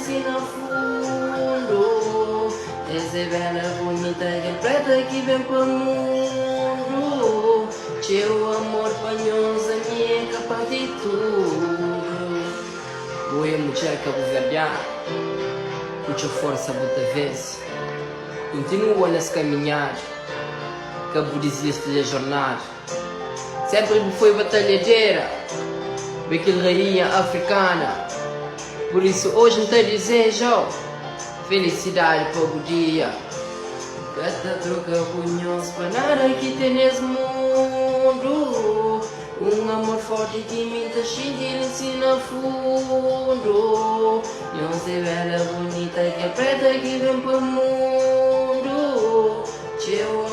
si na fundo. Es é bela, bonita, kel preta ki ben pa mundo. Txeu amor pa nhos, ami é kapaz di tudo. Bo é mudjer kabuverdiana, ku txeu forsa bu ta vense. Kontinua nes kaminhada, ka bu dizisti des jornada. Sempri bu foi batalhadera, bu é kel rainha afrikana. Pur isu oji N ta dizeja-u felisidadi pa bu dia. Ka ta troka ku nhos pa nada ki ten nes mundu. Un amor forti ki mi N ta xinti li si na fundu. Nhos é bela, bunita, kel preta ki ben pa mundu. Txeu.